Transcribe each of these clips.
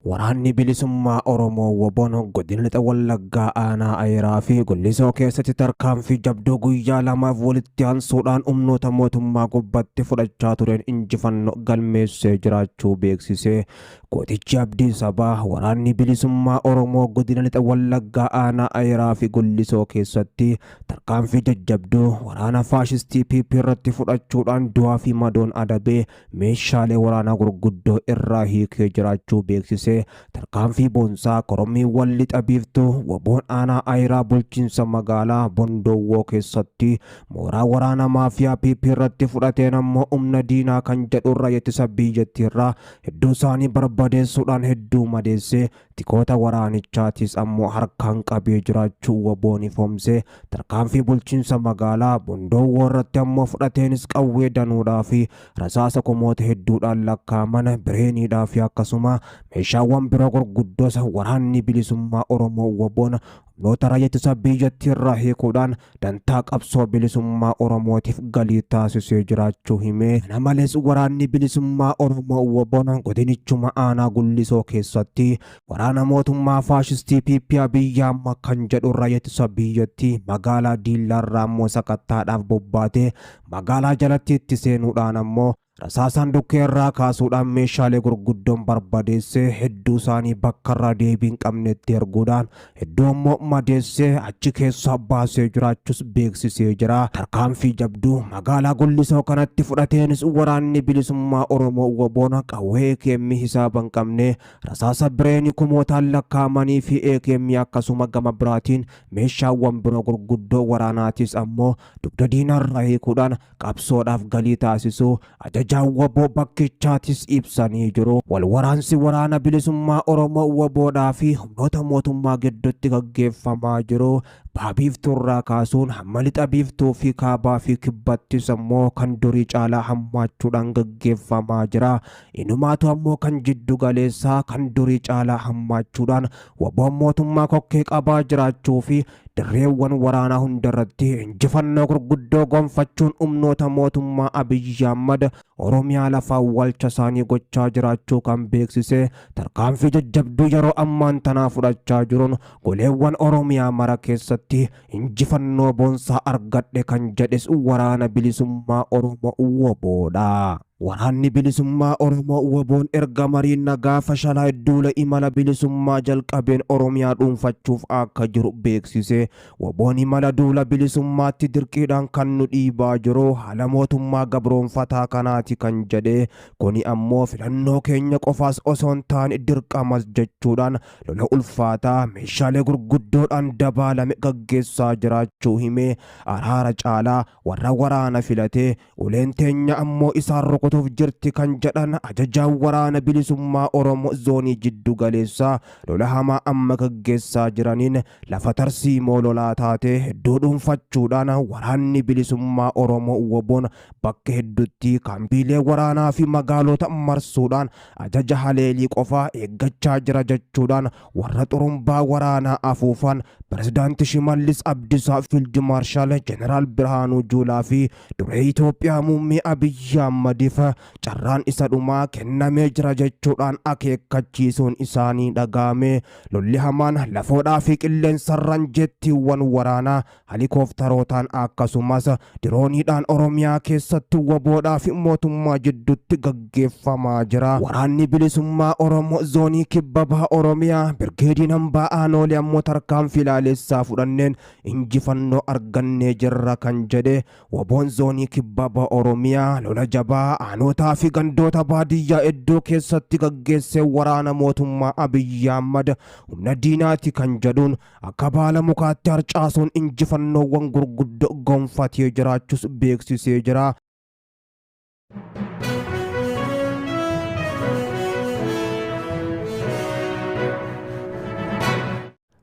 Waraanni Bilisummaa Oromoo WBOn Godina Lixa Wallaggaa Aanaa Ayiraa fi Gullisoo keessatti tarkaanfii jabduu guyyaa lamaaf walitti aansuudhaan humnoota mootummaa gubbatti fudhachaa tureen injifannoo galmeessee jiraachuu beeksise. Gootichi Abdii Sabaa Waraanni Bilisummaa Oromoo Godina Lixa Wallaggaa Aanaa Ayiraa fi Gullisoo keessatti tarkaanfii jajjabduu waraana faashistii PP irratti fudhachuudhaan du'aa fi madoon adabee meeshaalee waraanaa gurguddoo irraa hiikee jiraachuu beeksise. Tarkaanfii boonsaa korommiiwwan lixa biiftuu WBOn aanaa Ayiraa bulchiinsa magaalaa Bondoowwoo keessatti mooraa waraana maafiyaa PP irratti fudhateen ammoo humna diinaa kan jedhu raayyaa ittisa biyyattiirraa hedduu isaanii barbadeessuudhaan hedduu madeesse. Tikoota waraanichaatis ammoo harkaan qabee jiraachuu WBOn ifoomse. Tarkaanfii bulchiinsa magaalaa Bondoowwoo irratti ammoo fudhateenis qawwee danuudhaa fi rasaasa kumoota hedduudhaan lakkaa'aman bireeniidhaa fi akkasuma meeshaawwan biroo gurguddoos waraanni bilisummaa Oromoo WBOn humnoota raayyaa ittisa biyyattii irraa hiikuudhaan dantaa qabsoo bilisummaa Oromootiif galii taasisee jiraachuu hime. Kana malees waraanni bilisummaa Oromoo WBOn godinichuma aanaa Gullisoo keessatti waraana mootummaa faashistii PP Abiyyi Ahmad kan jedhu raayyaa ittisa biyyattii magaalaa Diillaarraa ammoo sakattaadhaaf bobbaatee magaalaa jalatti itti seenuudhaan ammoo rasaasaan dhukkee irraa kaasuudhaan meeshaalee gurguddoon barbadeessee hedduu isaanii bakka irraa deebii hin qabnetti erguudhaan hedduu ammoo madeessee achi keessaa baasee jiraachuus beeksisee jira. Tarkaanfii jabduu magaalaa Gullisoo kanatti fudhateenis waraanni bilisummaa Oromoo WBOn qawwee AKM hisaaba hin qabne rasaasa bireenii kumootaan lakkaa'amanii fi AKM akkasuma gama biraatiin meeshaawwan biroo gurguddoo waraanaatis ammoo dugda diinarraa hiikuudhaan qabsoodhaaf galii taasisuu ajajaan WBO bakkichaatis ibsanii jiru. Wal waraansi waraana bilisummaa Oromoo WBOdhaa fi humnoota mootummaa gidduutti gaggeeffamaa jiru baha biiftuurraa kaasuun hamma lixa biiftuu fi kaabaa fi kibbattis ammoo kan durii caalaa hammaachuudhaan gaggeeffamaa jira. Inumaatu ammoo kan jiddu galeessaa kan durii caalaa hammaachuudhaan WBOn mootummaa kokkee qabaa jiraachuu fi dirreewwan waraanaa hundarratti injifannoo gurguddoo gonfachuun humnoota mootummaa Abiyyi Ahmad Oromiyaa lafa awwaalcha isaanii gochaa jiraachuu kan beeksise tarkaanfii jajjabduu yeroo ammaan tanaa fudhachaa jiruun goleewwan Oromiyaa mara keessatti injifannoo boonsaa argadhe kan jedhes waraana bilisummaa Oromoo WBOdha. Waraanni bilisummaa Oromoo WBOn erga mariin nagaa fashalaa duula imala bilisummaa jalqabeen Oromiyaa dhuunfachuuf akka jiru beeksise. WBOn imala duula bilisummaatti dirqiidhaan kan nu dhiibaa jiru haala mootummaa gabroonfataa kanaati kan jedhe kuni ammoo filannoo keenya qofaas osoo hin taane dirqamas jechuudhaan lola ulfaataa meeshaalee gurguddoodhaan dabaalame gaggeessaa jiraachuu hime. Araara caalaa warra waraana filatee uleen teenya ammoo isaan rukutuuf jirti kan jedhan ajajaan waraana bilisummaa Oromoo zoonii jiddu galeessaa lola hamaa amma gaggeessaa jiraniin lafa tarsiimoo lolaa taate hedduu dhuunfachuudhaan waraanni bilisummaa Oromoo WBOn bakka hedduutti kaampiilee waraanaa fi magaalota marsuudhaan ajaja haleelii qofaa eeggachaa jira jechuudhaan warra xurumbaa waraanaa afuufan Pirezidaanti Shimallis Abdiisaa, Fiild Maarshaal Jeneraal Birhaanuu Juulaa fi duree Itoophiyaa muummee Abiyyi Ahmadiif carraan isa dhumaa kennamee jira jechuudhaan akeekkachiisuun isaanii dhaga'ame. Lolli hamaan lafoodhaa fi qilleensarraan jettiiwwan waraanaa halikooftarootaan akkasumas dirooniidhaan Oromiyaa keessatti WBOdhaa fi mootummaa jidduutti gaggeeffamaa jira. Waraanni bilisummaa Oromoo zoonii kibba baha Oromiyaa birgeediin hambaa aanoolee ammoo tarkaanfii ilaalessaa fudhanneen injifannoo argannee jirra kan jedhe WBOn zoonii kibba baha Oromiyaa lola jabaa aanotaa fi gandoota baadiyyaa hedduu keessatti gaggeessee waraana mootummaa Abiyyi Ahmad humna diinaati kan jedhuun akka baala mukaatti harcaasuun injifannoowwan gurguddoo gonfatee jiraachuus beeksisee jira.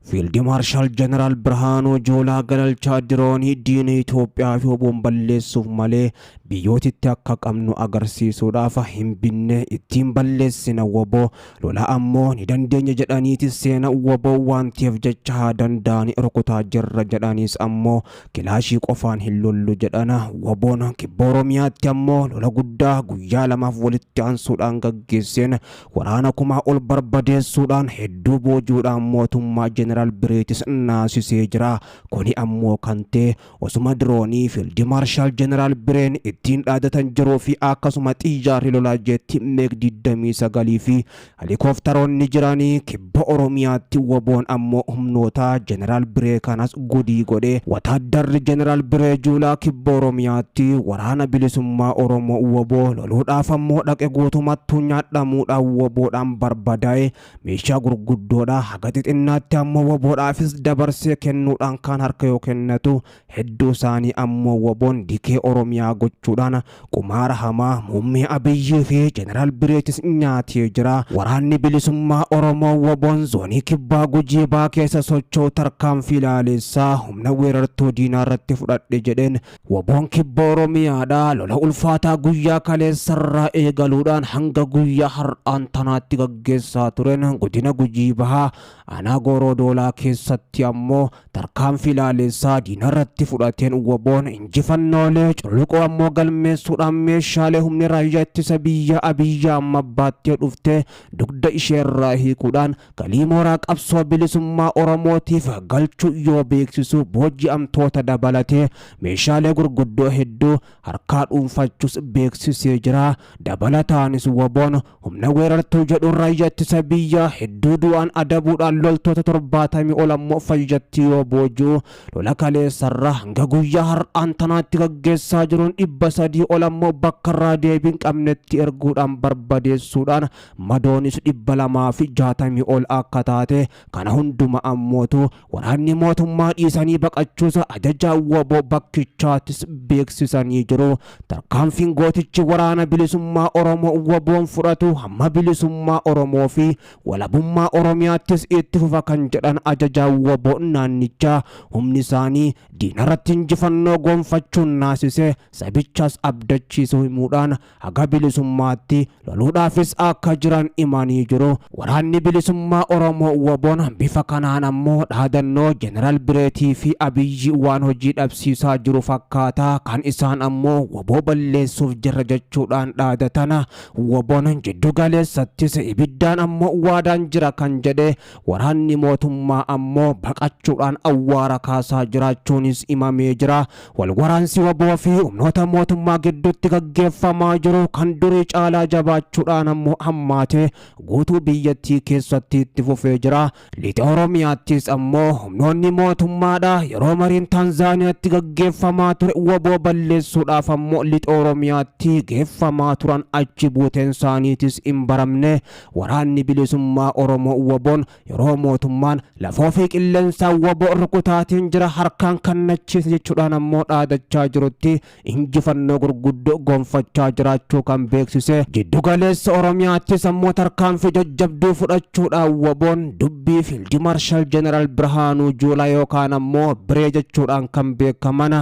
Fiildi Maarshaal Jeneraal Birhaanuu Juulaa galalchaa diroonii diina Itoophiyaa fi WBOn balleessuuf malee biyyootitti akka qabnu agarsiisuudhaaf hin binne, ittiin balleessina wbo lola ammoo ni dandeenya jedhaniiti seena wbo waan ta'eef jecha haa danda'ani rukutaa jirra jedhaniis ammoo kilaashii qofaan hin lollu jedhana. WBOn kibba Oromiyaatti ammoo lola guddaa guyyaa lamaaf walitti aansuudhaan gaggeesseen waraana kumaa ol barbadeessuudhaan hedduu boojuudhaan mootummaa Jeneraal Bireetis naasisee jira. Kuni ammoo kan ta'e osuma diroonii Fiildi Maarshaal Jeneraal Bireen ittiin dhaadatan jiruu fi akkasuma xiyyaarri lolaa jeetti Meeg 29 fi Halikooftaroonni jiranii kibba Oromiyaatti WBOn ammoo humnoota Jeneraal Biree kanas gudii godhe. Wataaddarri Jeneraal Biree Juulaa kibba Oromiyaatti waraana bilisummaa Oromoo wbo loluudhaaf ammoo dhaqe guutumattuu nyaadhamuudhaan WBOdhaan barbadaa'e. Meeshaa gurguddoodhaa haga xixinnaatti ammoo WBOdhaafis dabarsee kennuudhaan kaan harka yoo kennatu Hedduu isaanii ammoo WBOn dikee Oromiyaa gochuudhaan qumaara hamaa Muummee Abiyyii fi Jeneraal Bireetis nyaatee jira. Waraanni Bilisummaa Oromoo WBOn Zoonii Kibbaa Gujii Bahaa keessa socho'u tarkaanfii laaleessaa humna weerartuu diinaa irratti fudhadhe jedheen WBOn Kibba Oromiyaadhaa lola ulfaataa guyyaa kaleessarraa eegaluudhaan hanga guyyaa har'aan tanaatti gaggeessaa tureen Godina Gujii Bahaa Aanaa Gooroo Doolaa keessatti ammoo tarkaanfii laaleessaa diinarratti fudhateen WBOn injifannoolee cululuqoo ammoo galmeessuudhaan meeshaalee humni raayyaa ittisa biyyaa Abiyyi Ahmad baattee dhufte dugda isheerraa hiikuudhaan galii mooraa qabsoo bilisummaa Oromootiif galchuu yoo beeksisu booji'amtoota dabalatee meeshaalee gurguddoo hedduu harkaa dhuunfachuus beeksisee jira. Dabalataanis WBOn Humna weerartuu jedhuun raayyaa ittisa biyyaa hedduu du'aan adabuudhaan loltoota 70 ol ammoo fayyatti yoo booji'u lola kaleessarraa hanga guyyaa har'aan tanaatti gaggeessaa jiruun 300 ol ammoo bakkarraa deebii hin qabnetti erguudhaan barbadeessuudhaan madoonis 260 ol akka taate kana hunduma ammootu waraanni mootummaa dhiisanii baqachuus ajajaa wbo bakkichaatis beeksisanii jiru. Tarkaanfiin gootichi Waraana Bilisummaa Oromoo WBOn fudhatu hamma bilisummaa Oromoo fi walabummaa Oromiyaattis itti fufa kan jedhan ajajaan wbo naannichaa humni isaanii diinarratti injifannoo gonfachuun naasise sabichas abdachiisuu himuudhaan haga bilisummaatti loluudhaafis akka jiran himanii jiru. Waraanni Bilisummaa Oromoo WBOn bifa kanaan ammoo dhaadannoo Jeneraal Bireetii fi Abiyyi waan hojii dhabsiisaa jiru fakkaata, kan isaan ammoo wbo balleessuuf jirra jechuudhaan dhaadatan WBOn jiddu galeessattis ibiddaan ammoo waadaan jira kan jedhe waraanni mootummaa ammoo baqachuudhaan awwaara kaasaa jiraachuunis himamee jira. Wal waraansi wbo fi humnoota mootummaa gidduutti gaggeeffamaa jiru kan durii caalaa jabaachuudhaan ammoo hammaatee guutuu biyyattii keessatti itti fufee jira. Lixa Oromiyaattis ammoo humnoonni mootummaadha yeroo mariin Taanzaaniyaatti gaggeeffamaa ture wbo balleessuudhaaf ammoo lixa Oromiyaatti geeffamaa turan achi buuteen isaaniitis hin baramne. Waraanni Bilisummaa Oromoo WBOn yeroo mootummaan lafoo fi qilleensaan wbo rukutaatiin jira harkaan kannachiisa jechuudhaan ammoo dhaadachaa jirutti injifannoo gurguddoo gonfachaa jiraachuu kan beeksise jiddu galeessa Oromiyaattis ammoo tarkaanfii jajjabduu fudhachuudhaan WBOn dubbii Fiildi Maarshaal Jeneraal Birhaanuu Juulaa yookaan ammoo Biree jechuudhaan kan beekaman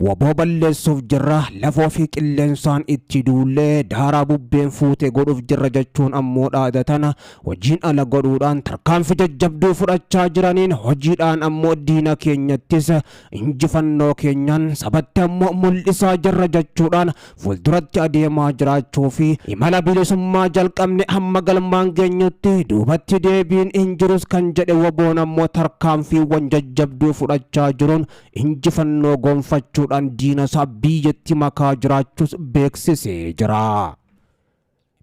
Wbo balleessuuf jirra, lafoo fi qilleensaan itti duullee daaraa bubbeen fuute godhuuf jirra jechuun ammoo dhaadatan hojiin ala godhuudhaan tarkaanfii jajjabduu fudhachaa jiraniin hojiidhaan ammoo diina keenyattis injifannoo keenyaan sabatti ammoo mul'isaa jirra jechuudhaan fuulduratti adeemaa jiraachuu fi imala bilisummaa jalqabne hamma galmaan geenyutti duubatti deebiin hin jirus kan jedhe WBOn ammoo tarkaanfiiwwan jajjabduu fudhachaa jiruun injifannoo gonfachuudhaan diinasaa biyyatti makaa jiraachuus beeksisee jira.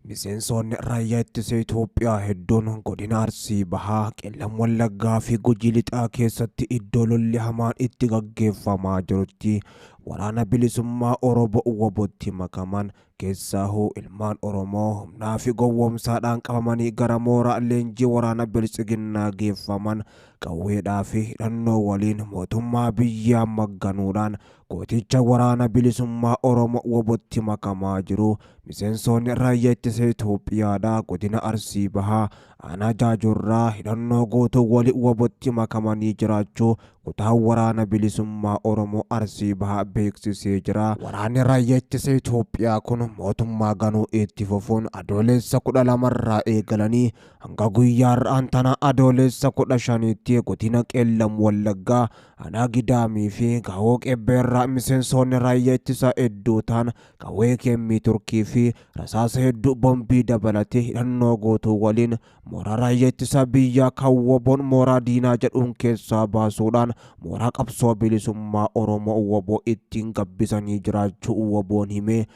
Miseensoonni Raayyaa Ittisa Itoophiyaa hedduun Godina Arsii Bahaa, Qeellam Wallaggaa fi Gujii Lixaa keessatti iddoo lolli hamaan itti gaggeeffamaa jirutti Waraana Bilisummaa Orobo WBOtti makaman keessaahuu ilmaan Oromoo humnaa fi gowwoomsaadhaan qabamanii gara mooraa leenjii waraana Biltsiginnaa geeffaman qawweedhaa fi hidhannoo waliin mootummaa biyyaa magganuudhaan gooticha Waraana Bilisummaa Oromo WBOtti makamaa jiru. Miseensoonni Raayyaa Ittisa Itoophiyaadhaa Godina Arsii Bahaa Aanaa Jaajuurraa hidhannoo guutuu wali WBOtti makamanii jiraachuu Kutaan Waraana Bilisummaa Oromoo Arsii Bahaa beeksisee jira. Waraanni Raayyaa Ittisa Itoophiyaa kun mootummaa ganuu itti fufuun Adooleessa 12 irraa eegalanii hanga guyyaa har'aan tana Adooleessa 15tti Godina Qeellam Wallaggaa Aanaa Gidaamii fi Gaawoo Qeebbeerraa miseensoonni Raayyaa Ittisaa hedduu ta'an qawwee keemmii Turkii fi rasaasa hedduu bombii dabalatee hidhannoo guutuu waliin mooraa raayyaa ittisa biyyaa kan WBOn mooraa diinaa jedhuun keessaa baasuudhaan mooraa qabsoo bilisummaa Oromoo wbo ittiin gabbisanii jiraachuu WBOn hime.